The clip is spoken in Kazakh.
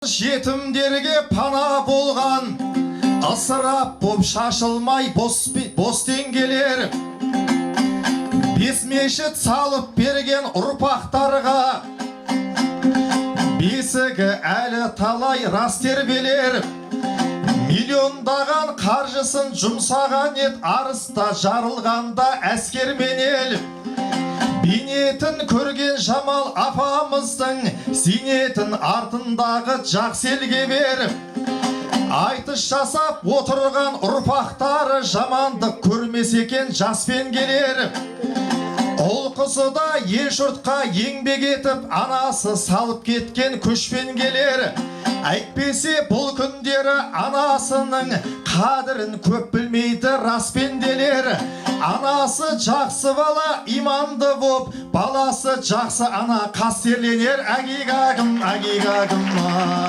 Жетімдерге пана болған, ысырап боп шашылмай бос, бос теңгелер. Бес мешіт салып берген ұрпақтарға, бесігі әлі талай рас тербелер. Миллиондаған қаржысын жұмсаған ед Арыста жарылғанда әскер мен ел. Бейнетін көрген Жамал апамыздың зейнетін артындағы жақсы елге беріп, айтыс жасап отырған ұрпақтары жамандық көрмес екен жаспен келер. Ұл қызы да ел жұртқа еңбек етіп, анасы салып кеткен көшпен келер. Әйтпесе бұл күндері анасының қадірін көп білмейді рас пенделер. Анасы жақсы бала иманды боп, баласы жақсы ана қастерленер. Әгигагым, әгигагым.